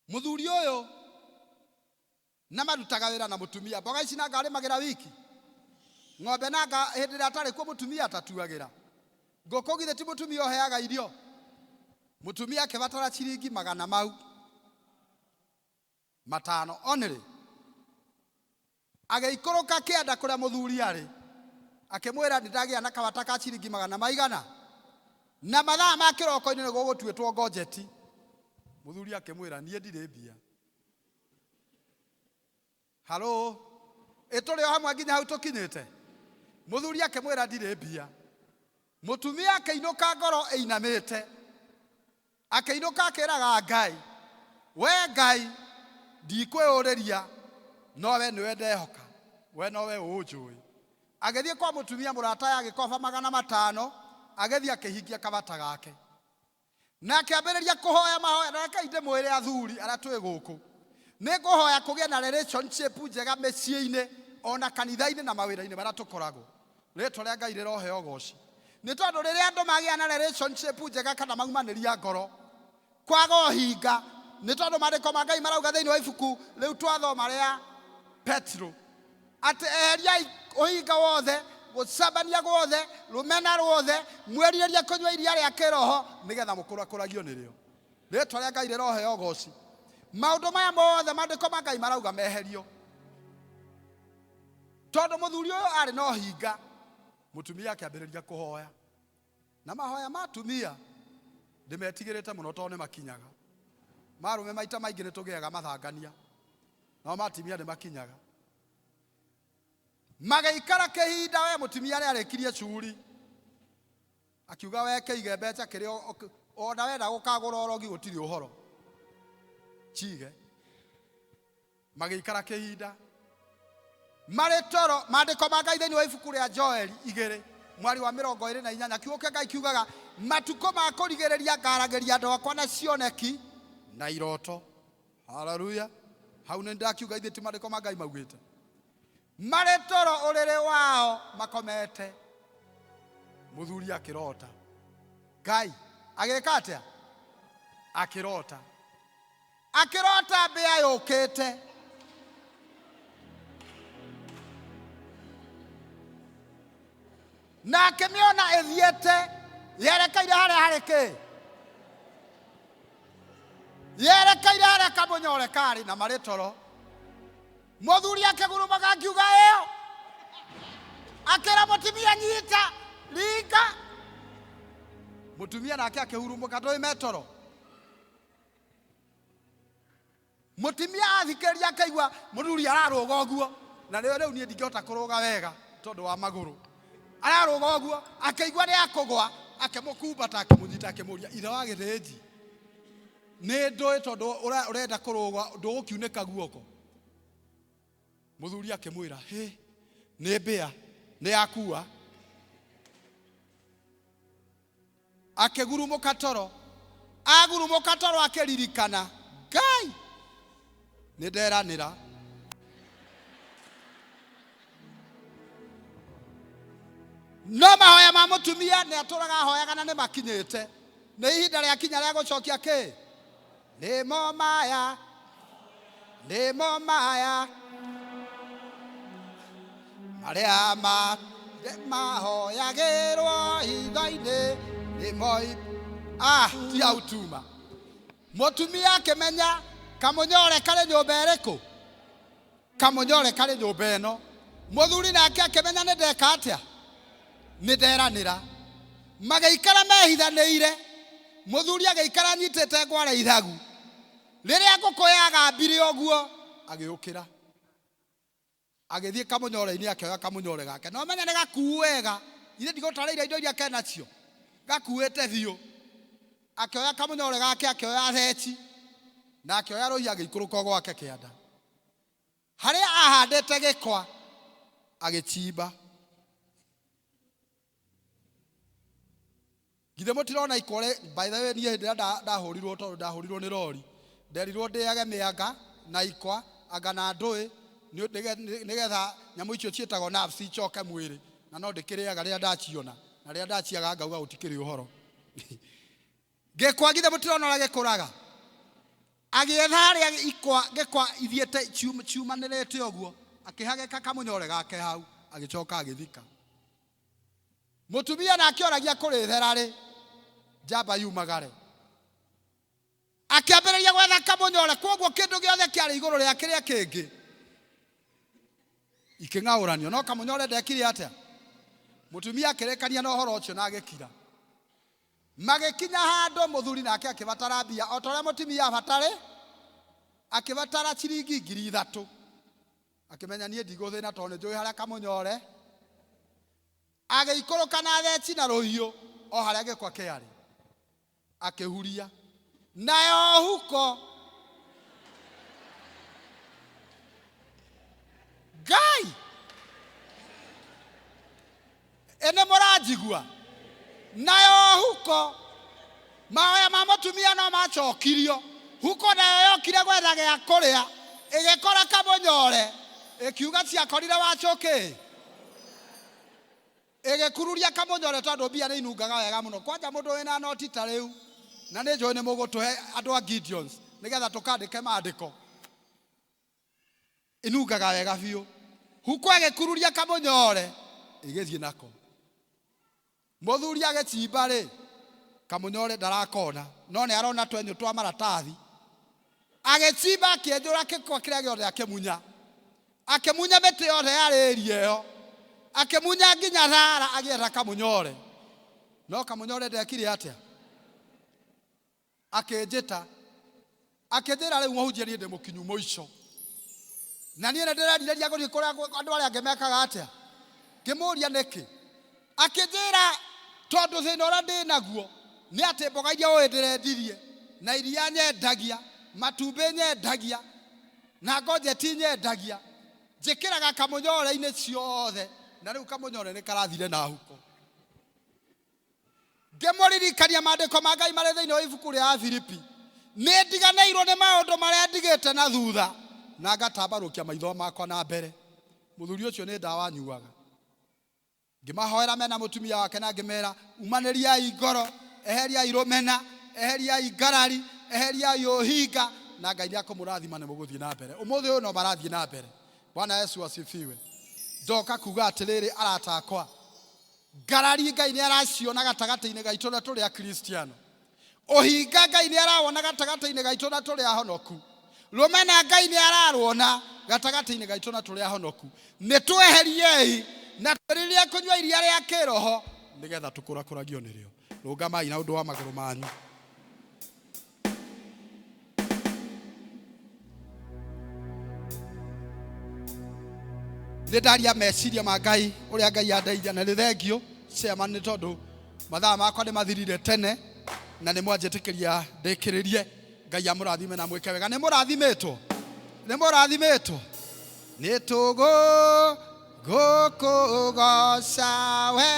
Mũthuri ũyũ na marutaga wĩra na mũtumia. Mboga ici nanga arĩmagĩra wiki. Ng'ombe nanga hĩndĩ ĩrĩa atarĩ kuo mũtumia atatuagĩra. Ngũkũ githĩ ti mũtumia ũheaga irio? Mũtumia akĩbatara ciringi magana mau matano only. Agĩikũrũka kĩanda kũrĩa mũthuri arĩ, akĩmwĩra nĩ ndagĩa na kabata ka ciringi magana maigana, na mathaa ma kĩroko-inĩ nĩ gũgũtuĩtwo ngonjeti. Mũthuri akĩmwĩra niĩ ndirĩ mbia. Halo, ĩ tũrĩ o hamwe nginya hau tũkinyĩte? Mũthuri akĩmwĩra ndirĩ mbia. Mũtumia akĩinũka ngoro ĩinamĩte. Akĩinũka akĩraga Ngai, we Ngai, ndikwĩũrĩria, no we nĩwe ndehoka, we nowe ũnjũĩ. Agĩthiĩ kwa mũtumia mũrata agĩkoba magana matano, agĩthiĩ akĩhingia kabata gake. Na akĩambĩrĩria kũhoya mahoya, na rekei ndĩmwĩre athuri arĩa twĩ gũkũ, nĩ ngũhoya kũgĩe na relationship njega mĩciĩ-inĩ, ona kanitha-inĩ na mawĩra-inĩ marĩa tũkoragwo. Rĩtwa rĩa Ngai rĩroheo ũgoci. Nĩ tondũ rĩrĩa andũ magĩa na relationship njega kana maumanĩria ngoro, kwaga ũhinga, nĩ tondũ maandĩko ma Ngai marauga thĩinĩ wa ibuku rĩu twathoma rĩa Petero, atĩ eheriai ũhinga wothe, gũcambania guothe, rũmena ruothe, mwĩrirĩrie kũnyua iria rĩa kĩroho, nĩgetha mũkũrakũragio nĩrĩo. Rĩtwa rĩa Ngai rĩroheo ũgoci. Maũndũ maya mothe maandĩko ma Ngai marauga meherio. Tondũ mũthuri ũyũ arĩ na ũhinga, mũtumia akĩambĩrĩria kũhoya. Na mahoya ma atumia ndĩmetigĩrĩte mũno tondũ nĩ makinyaga. Marũme maita maingĩ nĩ tũgĩaga mathangania, nao ma atumia nĩ makinyaga. Magĩikara kĩhinda, we mũtumia nĩ arĩkirie curi. Akiuga we kĩige mbeca kĩrĩa ona wenda gũkagũra ũrogi gũtirĩ ũhoro. Chige. Magĩikara kĩhinda. Marĩ toro, maandĩko ma Ngai thĩinĩ wa ibuku rĩa Joeli igĩrĩ, mwari wa mĩrongo ĩrĩ na inyanya, kiugo kĩa Ngai kiugaga, matukũ ma kũrigĩrĩria ngaragĩria andũ akwa na cioneki na iroto. Haleluya. Hau nĩ ndakiuga ithuĩ ti maandĩko ma Ngai maugĩte. Marĩ toro ũrĩrĩ wao makomete, mũthuri akĩrota. Ngai agĩka atĩa? Akĩrota. Akĩrota mbĩa yũkĩte. Na akĩmĩona ĩthiĩte yerekeire harĩa harĩ kĩ? Yerekeire harĩa kamũnyore karĩ na marĩ toro. Mũthuri akĩgurumaga akiuga ĩyo. Akĩra mũtumia nyita, ringa. Mũtumia nake akĩhurumũka ndũĩ metoro. Mũtumia athikĩrĩria akĩigua mũthuri ararũga ũguo, na rĩo rĩu niĩ ndingĩhota kũrũga wega tondũ wa magũrũ. Ararũga ũguo, akĩigua nĩ akũgwa, akĩmũkumbata, akĩmũnyita, akĩmũria, ithe wa gĩthĩnji, nĩ ndũĩ tondũ ũrenda kũrũga ndũgũkiunĩka guoko. Mũthuri akĩmwĩra, hĩ, nĩ mbĩa, nĩ yakua. Akĩgurumũka toro. Agurumũka toro akĩririkana, Ngai, nĩ nderanĩra. No mahoya ma mũtumia nĩ atũraga ahoyaga na nĩ makinyĩte. Nĩ ihinda rĩakinya rĩa gũcokia kĩ? Nĩmo maya, nĩmo maya marĩa mahoyagĩrwo hitho-inĩ nĩmo ah, ti hau tuma. Mũtumia akĩmenya kamũnyore karĩ nyũmba ĩrĩkũ? Kamũnyore karĩ nyũmba ĩno. Mũthuri nake akĩmenya nĩ ndeka atĩa? Nĩ nderanĩra. Magĩikara mehithanĩire. Mũthuri agĩikara anyitĩte ngware ithagu. Rĩrĩa ngũkũ yagambire ũguo, agĩũkĩra. Agĩthiĩ kamũnyore-inĩ akĩoya kamũnyore gake. Na ũmenye nĩ gakuu wega. Ithe ndigũtarĩire indo iria kenacio. Gakuĩte biũ. Akĩoya kamũnyore gake, akĩoya theci, na akĩoya rũhiũ agĩikũrũka o gwake kĩanda. Harĩa ahandĩte gĩkwa, agĩchimba. Githĩ mũtirona ikwa rĩ, by the way niĩ hĩndĩ ĩrĩa ndahũrirwo tondũ ndahũrirwo nĩ rori, nderirwo ndĩage mĩanga na ikwa anga na ndũĩ nĩgetha nyamũ icio ciĩtagwo nerves icoke mwĩrĩ, na no ndĩkĩrĩaga rĩrĩa ndaciona, na rĩrĩa ndaciaga ngauga gũtikĩrĩ ũhoro. Gĩkwa githĩ mũtirona ũrĩa gĩkũraga? Agĩetha harĩa ikwa gĩkwa ithiĩte ciumanĩrĩte ũguo, akĩhagĩka kamũnyore gake hau, agĩcoka agĩthika. Mũtumia nake oragia kũrĩthera rĩ, njamba yumagare. Akĩambĩrĩria gwetha kamũnyore, kwoguo kĩndũ gĩothe kĩarĩ igũrũ rĩa kĩrĩa kĩngĩ ikĩng'aũranio. No kamũnyore ndekire atĩa? Mũtumia akĩrĩkania na ũhoro ũcio na agĩkira. Magĩkinya handũ mũthuri nake akĩbatara mbia o ta ũrĩa mũtumia abatarĩ, akĩbatara ciringi 3,000. Akĩmenya niĩ ndigũthĩna tondũ nĩnjũĩ harĩa kamũnyore. Agĩikũrũka na theci na rũhiũ o harĩa gĩkwa kĩarĩ. Akĩhuria. Nayo huko. Ngai! Ĩ nĩ mũranjigua? Nayo huko mahoya ma mũtumia no macokirio. Huko nayo yokire gwetha gĩa kũrĩa, ĩgĩkora kamũnyore, ĩkiuga ciakorire wacũkĩ. Ĩgĩkururia kamũnyore tondũ mbia nĩ inungaga wega mũno. Kwanja mũndũ wĩna noti ta rĩu, na nĩ njũĩ nĩ mũgũtũhe andũ a Gideons nĩgetha tũkandĩke maandĩko. Inungaga wega biũ. Huko agĩkururia kamũnyore, ĩgĩthiĩ nako. Mũthuri agĩcimba rĩ, kamũnyore ndarakona, no nĩ arona twenyũ twa maratathi. Agĩcimba akĩenjũra gĩkwa kĩrĩa gĩothe akĩmunya. Akĩmunya mĩtĩ yothe yarĩ ĩria ĩyo. Akĩmunya nginya thara agĩetha kamũnyore. No kamũnyore ndekire atĩa? Akĩnjĩta. Akĩnjĩra rĩu mũhunjia niĩ ndĩ mũkinyu mũico. Na niĩ nĩ ndĩrerirĩria gũthiĩ kũrĩa andũ arĩa angĩ mekaga atĩa? Ngĩmũria nĩkĩ? Akĩnjĩra tondũ thĩna ũrĩa ndĩ naguo nĩ atĩ mboga iria ũĩ ndĩrendirie, na iria nyendagia, matumbĩ nyendagia, na ngonjeti nyendagia, njĩkĩraga kamũnyore-inĩ ciothe, na rĩu kamũnyore nĩ karathire na huko. Ngĩmũririkania maandĩko ma Ngai marĩ thĩinĩ wa ibuku rĩa Afilipi. Nĩ ndiganĩirwo nĩ maũndũ marĩa ndigĩte na thutha, na ngatambarũkia maitho makwa na mbere. Mũthuri ũcio nĩ ndawa anyuaga. Ngĩmahoera mena mũtumia wake na ngĩmera, umanĩriai ngoro, eheriai rũmena, eheriai ngarari, eheriai ũhinga, na Ngai nĩ akũmũrathima nĩ mũgũthiĩ na mbere. Ũmũthĩ ũyũ no marathiĩ na mbere. Bwana Yesu asifiwe. Ndoka kuga atĩrĩrĩ, arata akwa, ngarari Ngai nĩ araciona gatagatĩ-inĩ gaitũ na tũrĩ Akristiano. Ũhinga Ngai nĩ arawona gatagatĩ-inĩ gaitũ na tũrĩ ahonoku. Rũmena Ngai nĩ ararwona gatagatĩ-inĩ gaitũ na tũrĩ ahonoku. Nĩ tweheriei na twĩrirĩrie kũnyua iria rĩa kĩroho nĩgetha tũkũrakũragio nĩrĩo. Rũgamai na ũndũ wa magũrũ manyu. Nĩ ndaria meciria ma Ngai ũrĩa Ngai andeithia, na nĩ thengio chairman nĩ tondũ mathaa makwa nĩ mathirire tene na nĩ mwanjĩtĩkĩria ndĩkĩrĩrie. Ngai amũrathime na mwĩke wega. Nĩ mũrathimĩtwo, nĩ mũrathimĩtwo. Nĩ tũgũ gũkũgoca we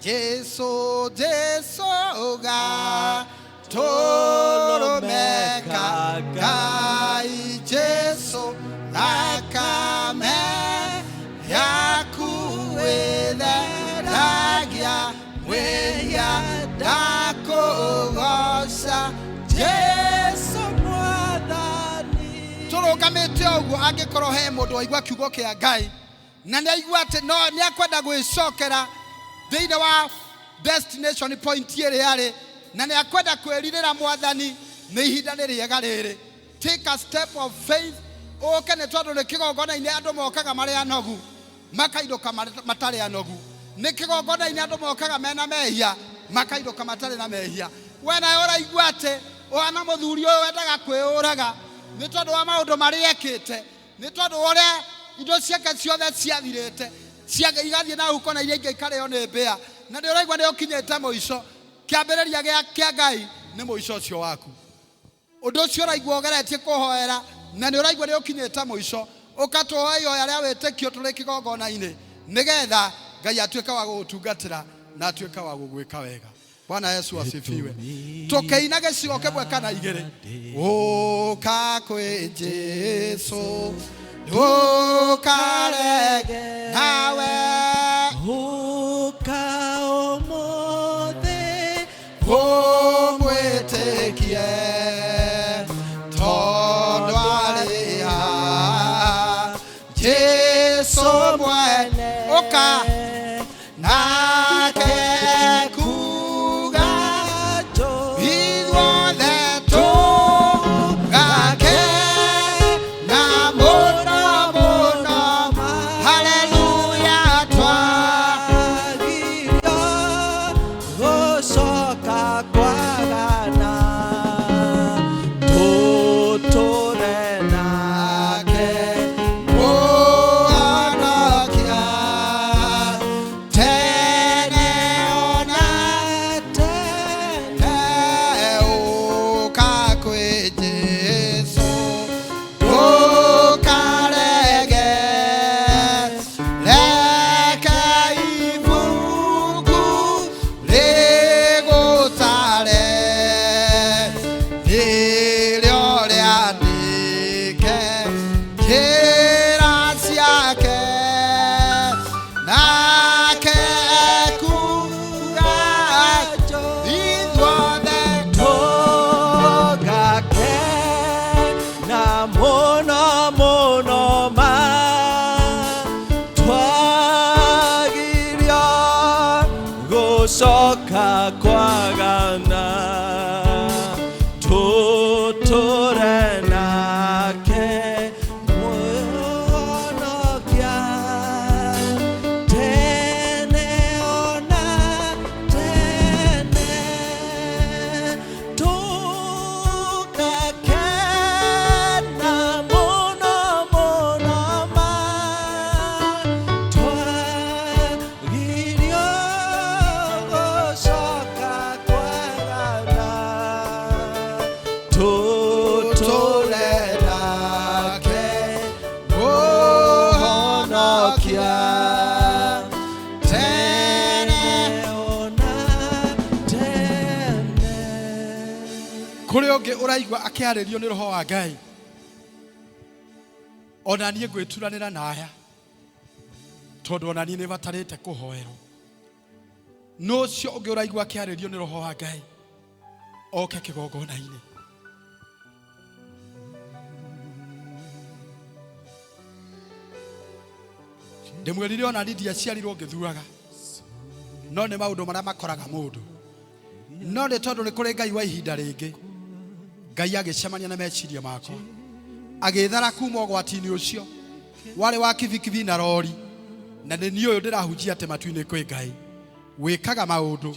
Jesu, Jesu gatũrũmeka Ngai, Jesu thakame yaku ĩtheragia mwĩhia, ndakũgoca Jesu Mwathani. Tũrũgamĩte ũguo, angĩkorwo he mũndũ waigua kiugo kĩa Ngai na nĩ aigua atĩ no nĩ akwenda gwĩcokera thĩinĩ wa destination point ĩrĩa arĩ, na nĩ akwenda kwĩrirĩra Mwathani, nĩ ihinda nĩ rĩega rĩrĩ. Take a step of faith, ũke, nĩ tondũ nĩ kĩgongona-inĩ andũ mokaga marĩ anogu, makainũka matarĩ anogu. Nĩ kĩgongona-inĩ andũ mokaga mena mehia, makainũka matarĩ na mehia. We nawe ũraigua atĩ ũhana mũthuri ũyũ wendaga kwĩyũraga nĩ tondũ wa maũndũ marĩa ekĩte, nĩ tondũ wa ũrĩa indo ciake ciothe ciathirĩte, igathiĩ na huko na iria ingĩ ikarĩo nĩ mbĩa, na nĩ ũraigua nĩ ũkinyĩte mũico. Kĩambĩrĩria kĩa Ngai nĩ mũico ũcio waku. Ũndũ ũcio ũraigua ũgeretie kũhoera na nĩ ũraigua nĩ ũkinyĩte mũico, ũkatũhoe ihoya rĩa wĩtĩkio tũrĩ kĩgongona-inĩ, nĩgetha Ngai atuĩke wa gũgũtungatĩra na atuĩke wa gũgwĩka wega. Bwana Yesu asifiwe. Tũkĩina gĩcigo kĩmwe kana igĩrĩ, ũka kwĩ Jesu, ndũkarege nawe. Ũka ũmũthĩ, ũmwĩtĩkie, tondũ arĩ haha Jesu mwene. Ũka nake kuga ithuothe tũgakena mũno mũno. Haleluya, twagirio gũcoka kwagana, tũtũre nake Mũhonokia tene ona tene. Ũka kwĩ Jesu, ndũkarege, reke ibuku rĩgũtare, nĩrĩo rĩandĩke njĩra ciake, nake ekuga ithuothe Tũgakena mũno mũno ma, twagirio gũcoka kwagana, tũtũre nake Mũhonokia tene ona tene. Tũgakena mũno mũno ma, twagirio gũcoka kwagana, tũtũre nake Mũhonokia tene ona tene. Kũrĩ ũngĩ ũraigua akĩarĩrio nĩ roho wa Ngai, ona niĩ ngwĩturanĩra na aya. Tondũ ona niĩ nĩ batarĩte kũhoerwo. Nũ ũcio ũngĩ ũraigua akĩarĩrio nĩ roho wa Ngai oke kĩgongona-inĩ. Ndĩmwĩrire ona niĩ ndiaciarirwo ngĩthuaga, no nĩ maũndũ marĩa makoraga mũndũ. No nĩ tondũ nĩ kũrĩ Ngai wa ihinda rĩngĩ, Ngai agĩcemania na meciria makwa, agĩthara kuma ũgwati-inĩ ũcio warĩ wa kibikibi na rori, na nĩ niĩ ũyũ ndĩrahunjia atĩ matu-inĩ kwĩ Ngai wĩkaga maũndũ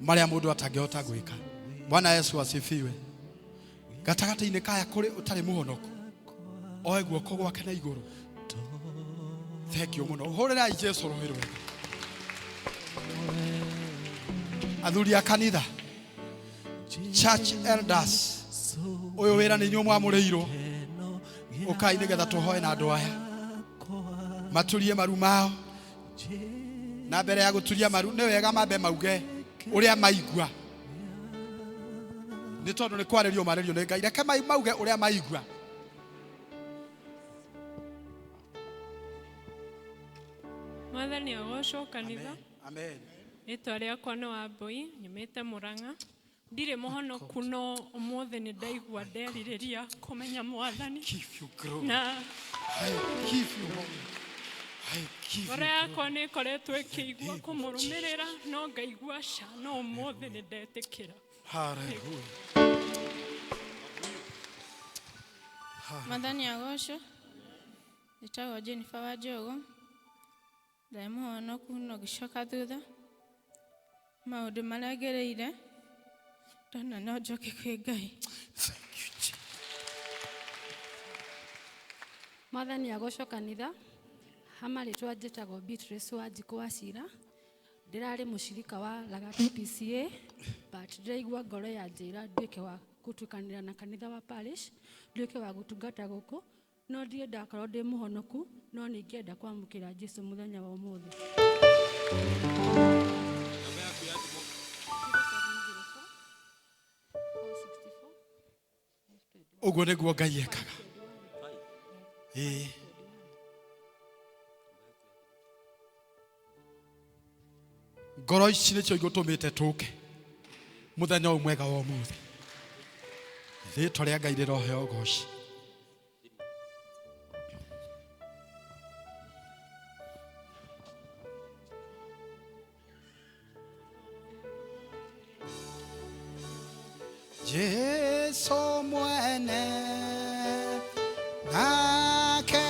marĩa mũndũ atangĩhota gwĩka. Bwana Yesu asifiwe. Gatagatĩ-inĩ kaya kũrĩ ũtarĩ mũhonoku, oe guoko gwake na igũrũ. Thank you mũno. Hũrĩrai Jesu rũhĩ rwega. Athuri a kanitha, church elders, ũyũ wĩra nĩ inyuĩ mwamũrĩirwo. Ũkai nĩgetha tũhoe na andũ aya maturie maru mao, na mbere ya gũturia maru nĩ wega mambe mauge ũrĩa maigua, nĩ tondũ nĩ kwarĩrio marĩrio nĩ Ngai. Reke mauge ũrĩa maigua. Mwathani agocwo kanitha. Amen. Rĩtwa rĩakwa nĩ Wambui, nyumĩte Mũrang'a. Ndirĩ mũhonoku no ũmũthĩ nĩ ndaigua nderirĩria kũmenya Mwathani. Give you glory. Na I give you honor. I give you ngoro yakwa nĩ ĩkoretwo ĩkĩigua kũmũrũmĩrĩra no ngaigua ca no ũmũthĩ nĩ ndetĩkĩra. Hallelujah. Mwathani agocwo. Njĩtagwo Jennifer wa Njogu. Ndarĩ mũhonoku no ngĩcoka thutha. Maũndũ marĩa ngereire ndona no njoke kwĩ Ngai. Thank you, Jesus. Mwathani agocwo kanitha. Hama rĩtwa njĩtagwo Beatrice wa Njikũ wa Cira. Ndĩrarĩ mũcirika wa Lagat PCA, but ndĩraigua ngoro ya njĩra nduĩke wa gũtuĩkanĩra na kanitha wa parish, nduĩke wa gũtungata gũkũ. No ndirĩ ndakorwo ndĩ mũhonoku, no nĩ ingĩenda kwamũkĩra Jesu mũthenya wa ũmũthĩ. Ũguo nĩguo Ngai ekaga. Ĩĩ. Ngoro ici nĩcio igũtũmĩte tũke mũthenya ũyũ mwega wa ũmũthĩ. Rĩtwa rĩa Ngai rĩroheo ũgoci. Jesu mwene nake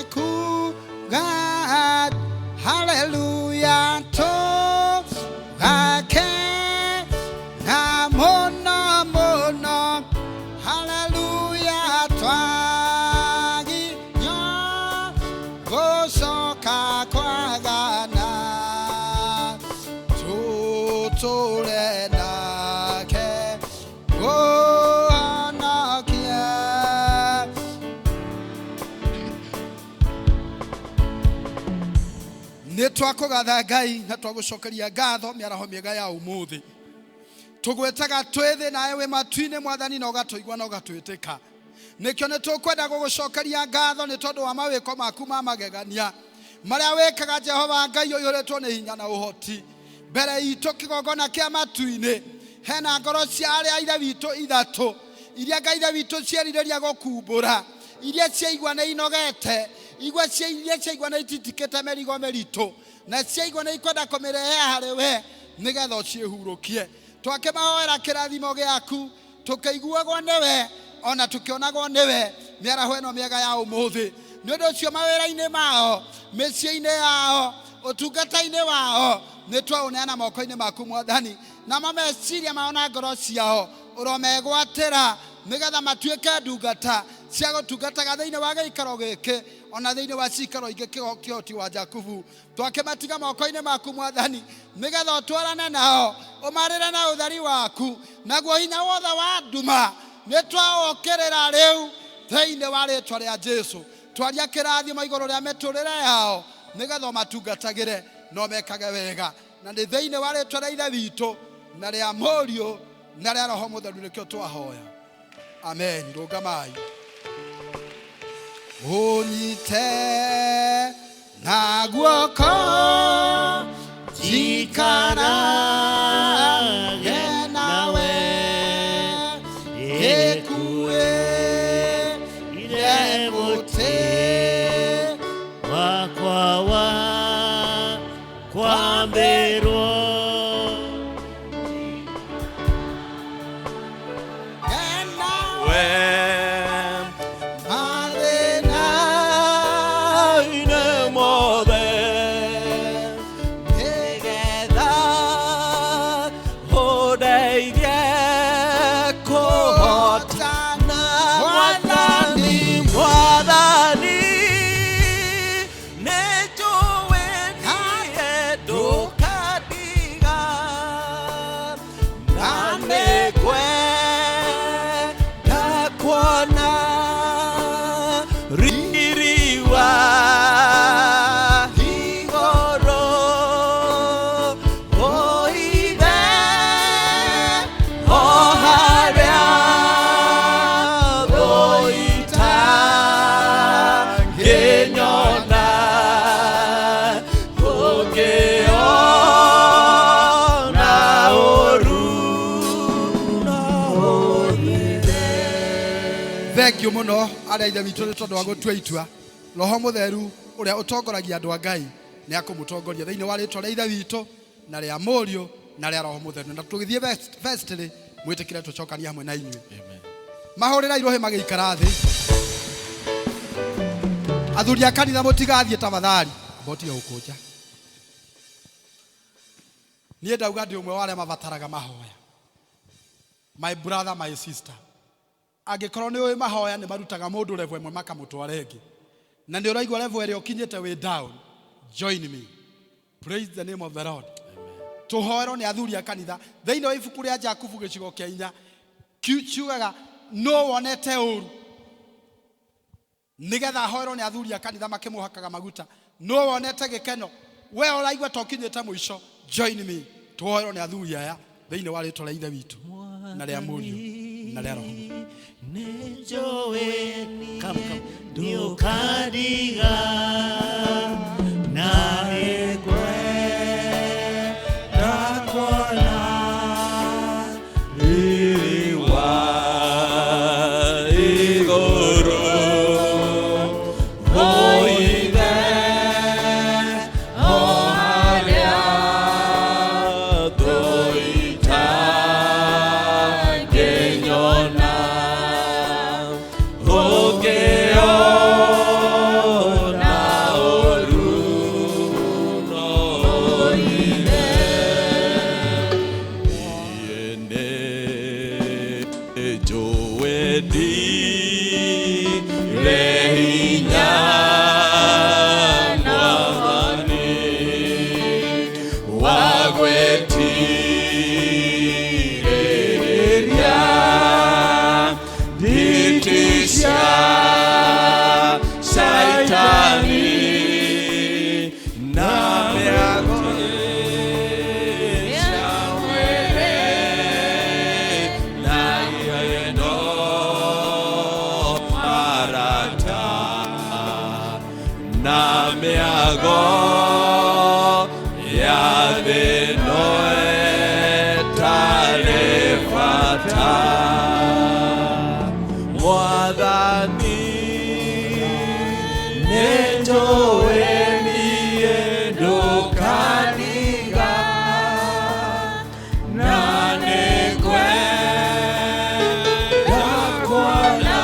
ekuga haleluya tũgake na mũno mũno haleluya twaginya gũcoka kwagana tũtũre nake gũhonokia. Nĩ twakũgatha Ngai na twagũcokeria ngatho mĩaraho mĩega ya ũmũthĩ. Tũgwĩtaga twĩ thĩ nawe wĩ matu-inĩ Mwathani, na ũgatũigua na ũgatwĩtĩka. Nĩkĩo nĩ tũkwenda gũgũcokeria ngatho nĩ tondũ wa mawĩko maku ma magegania marĩa wĩkaga Jehova Ngai ũiyũrĩtwo nĩ hinya na ũhoti. Mbere itũ kĩgongona kĩa matu-inĩ hena ngoro cia arĩa ithe witũ ithatũ iria Ngai ithe witũ cierirĩria gũkumbũra, iria ciaigua nĩ inogete, igua iria ciaigua nĩ ititikĩte mĩrigo mĩritũ, na ciaigua nĩ ikwenda kũmĩrehe harĩ we nĩgetha ũciĩhurũkie. Twakĩmahoera kĩrathimo gĩaku tũkĩiguagwo nĩwe ona tũkĩonagwo nĩwe mĩaraho ĩno mĩega ya ũmũthĩ. Nĩ ũndũ ũcio mawĩra-inĩ mao, mĩciĩ-inĩ yao, ũtungata-inĩ wao, nĩ twaũneana moko-inĩ maku Mwathani, namo meciria mao na ngoro ciao ũromegwatĩra nĩgetha matuĩke ndungata cia gũtungataga thĩinĩ wa gĩikaro gĩkĩ ona thĩinĩ wa cikaro ingĩ kĩhoti wa Jakubu. Twakĩmatiga moko-inĩ maku Mwathani nĩgetha ũtwarane nao, ũmarĩre na ũtheri waku, naguo hinya wothe wa nduma nĩ twaũkĩrĩra rĩu thĩinĩ wa rĩtwa rĩa Jesu. Twaria kĩrathimo igũrũ rĩa mĩtũrĩre yao nĩgetha ũmatungatagĩre na ũmekage wega, na nĩ thĩinĩ wa rĩtwa rĩa Ithe witũ na rĩa Mũriũ na rĩa Roho Mũtheru nĩkĩo twahoya. Amen. Rũgamai. Ũnyite Na guoko njikarage nawe gĩkuĩre mũtĩ wakwa wa kwambĩrwo we mathĩna-inĩ mothe nĩgetha ũndeithie kũhotana Mwathani, Mwathani, nĩnjũĩ niĩ ndũkandiga, na nĩngwenda kuona riri wa igũrũ. O Ithe, o harĩa thũ itangĩnyona, ũngĩona ũru no ũthire. Thengiũ mũno arĩa ithe witũ nĩ tondũ wa gũtua itua. Roho mũtheru ũrĩa ũtongoragia andũ a Ngai nĩ akũmũtongoria thĩinĩ wa rĩtwa rĩa ithe witũ na rĩa mũriũ na rĩa roho mũtheru. Na tũgĩthiĩ vestry mwĩtĩkĩre tũcokanie hamwe na inyuĩ. Mahũrĩrai rũhĩ magĩikara thĩ. Athuri a kanitha mũtigathiĩ tafadhali, mbotige gũkũnja. Niĩ ndauga ndĩ ũmwe wa arĩa mabataraga mahoya. My brother, my sister, angĩkorwo nĩ ũĩ mahoya nĩ marutaga mũndũ level ĩmwe makamũtwara ĩngĩ, na nĩ ũraigua level ĩrĩa ũkinyĩte wĩ down, join me. Praise the name of the Lord. Tũhoerwo nĩ athuri a kanitha. Thĩinĩ wa ibuku rĩa Jakubu gĩcigo kĩa 4 kiugaga no wonete ũru nĩgetha ahoerwo nĩ athuri a kanitha makĩmũhakaga maguta. No wonete gĩkeno, we ũraigua ta ũkinyĩte mũico, join me tũhoerwo nĩ athuri aya thĩinĩ wa rĩtwa rĩa ithe witũ na rĩa mũriũ na rĩa roho. Nĩnjũĩ ndũkandiga, na nĩngwenda kuona riri wa igũrũ. O Ithe, o harĩa thũ itangĩnyona, ũngĩona ũru no ũthire. Nĩnjũĩ ndirĩ hinya, Mwathani, wa gwĩtirĩrĩria nditi cia Shaitani na mĩago cia mwĩrĩ na ihendo arata na mĩago ya thĩ ĩno ĩtarĩ bata. Mwathani, nĩnjũĩ niĩ ndũkandiga, na nĩngwenda kuona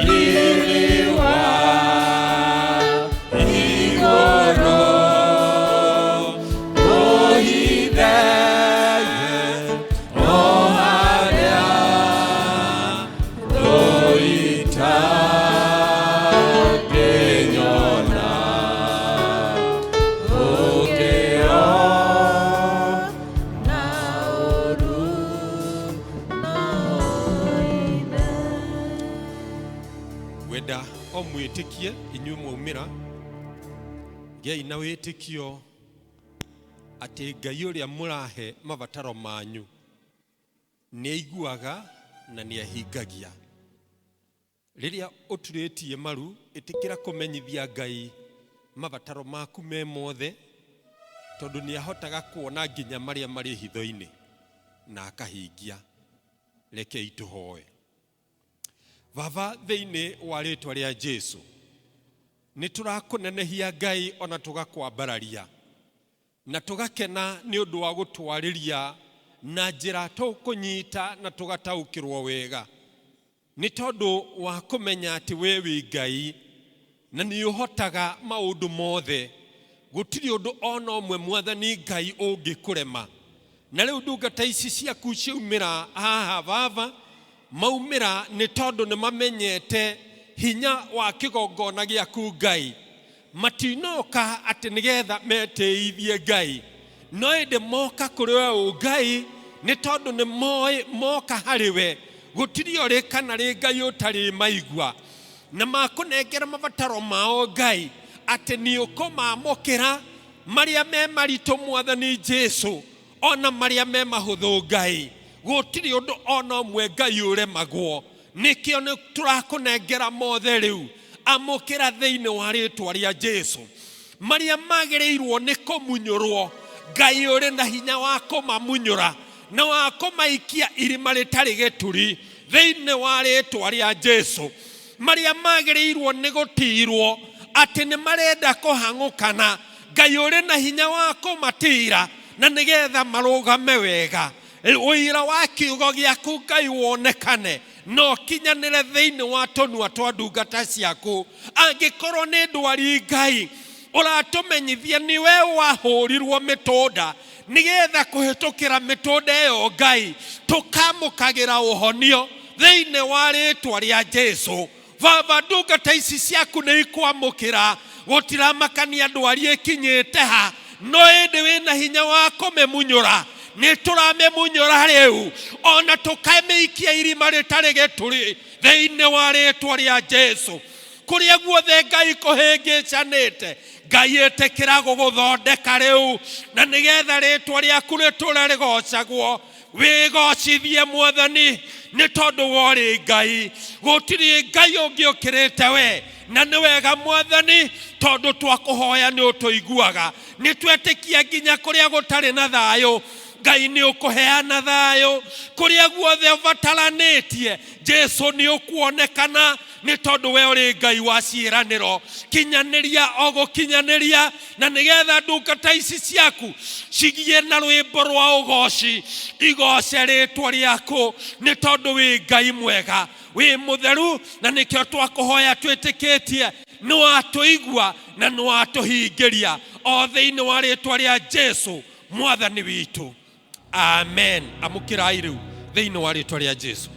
riri wa igũrũ. Ũhithe o harĩa thũ itangĩnyona, ũngĩona ũru Ngwenda o mwĩtĩkie inyuĩ mwaumĩra gĩai na wĩtĩkio atĩ Ngai ũrĩa mũrahe mabataro manyu nĩ aiguaga na nĩ ahingagia. Rĩrĩa ũturĩtie maru, ĩtĩkĩra kũmenyithia Ngai mabataro maku me mothe, tondũ nĩ ahotaga kuona nginya marĩa marĩ hitho-inĩ na akahingia. Rekei tũhoe. Baba, thĩinĩ wa rĩtwa rĩa Jesu, nĩ tũrakũnenehia Ngai ona tũgakwambararia na tũgakena nĩ ũndũ wa gũtwarĩria na njĩra tũkũnyita na tũgataũkĩrwo wega, nĩ tondũ wa kũmenya atĩ we wĩ Ngai na nĩ ũhotaga maũndũ mothe. Gũtirĩ ũndũ ona ũmwe Mwathani Ngai ũngĩkũrema. Na rĩu ndungata ici ciaku ciaumĩra haha Baba, maumĩra nĩ tondũ nĩ mamenyete hinya wa kĩgongona gĩaku Ngai. Matinoka atĩ nĩgetha metĩithie Ngai, no ĩndĩ moka kũrĩ we ũ Ngai nĩ tondũ nĩ moĩ moka harĩ we gũtirĩ ũrĩ kana rĩ Ngai ũtarĩ maigua, na makũnengera mabataro mao Ngai atĩ nĩ ũkũmamũkĩra marĩa me maritũ Mwathani Jesu, ona marĩa me mahũthũ Ngai. Gũtirĩ ũndũ ona ũmwe Ngai ũremagwo, nĩkĩo nĩ tũrakũnengera mothe rĩu. Amũkĩra thĩinĩ wa rĩtwa rĩa Jesu marĩa magĩrĩirwo nĩ kũmunyũrwo. Ngai ũrĩ na hinya wa kũmamunyũra na wa kũmaikia irima rĩtarĩ gĩturi thĩinĩ wa rĩtwa rĩa Jesu. Marĩa magĩrĩirwo nĩ gũtirwo atĩ nĩ marenda kũhang'ũkana, Ngai ũrĩ na hinya wa kũmatira na nĩgetha marũgame wega. Ũira wa kiugo gĩaku Ngai wonekane na ũkinyanĩre thĩinĩ wa tũnua twa ndungata ciaku. Angĩkorwo nĩ ndwari Ngai ũratũmenyithia nĩwe wahũrirwo mĩtũnda, nĩgetha kũhĩtũkĩra mĩtũnda ĩyo Ngai tũkamũkagĩra ũhonio thĩinĩ wa rĩtwa rĩa Jesu. Baba, ndungata ici ciaku nĩ ikwamũkĩra, gũtiramakania ndwari ĩkinyĩte ha, no ĩndĩ wĩna hinya wa kũmĩmunyũra. Nĩ tũramĩmunyũra rĩu ona tũkamĩikia irima rĩtarĩ gĩturi thĩinĩ wa rĩtwa rĩa Jesu. Kũrĩa guothe Ngai kũhĩngĩcanĩte, Ngai ĩtĩkĩra gũgũthondeka rĩu, na nĩgetha rĩtwa rĩaku rĩtũre rĩgocagwo. Wĩgocithie Mwathani nĩ tondũ worĩ Ngai, gũtirĩ Ngai ũngĩ ũkĩrĩte we, na nĩ wega Mwathani tondũ twakũhoya nĩ ũtũiguaga. Nĩ twetĩkia nginya kũrĩa gũtarĩ na thayũ, Ngai nĩ ũkũheana thayũ. Kũrĩa guothe ũbataranĩtie, Jesu nĩ ũkuonekana nĩ tondũ we ũrĩ Ngai wa ciĩranĩro. Kinyanĩria o gũkinyanĩria, na nĩgetha ndungata ici ciaku cigie na rwĩmbo rwa ũgoci, igoce rĩtwa rĩaku nĩ tondũ wĩ Ngai mwega, wĩ mũtheru, na nĩkĩo twakũhoya twĩtĩkĩtie nĩ watũigua na nĩ watũhingĩria o thĩinĩ wa rĩtwa rĩa Jesu Mwathani witũ, amen. Amũkĩrai rĩu thĩinĩ wa rĩtwa rĩa Jesu.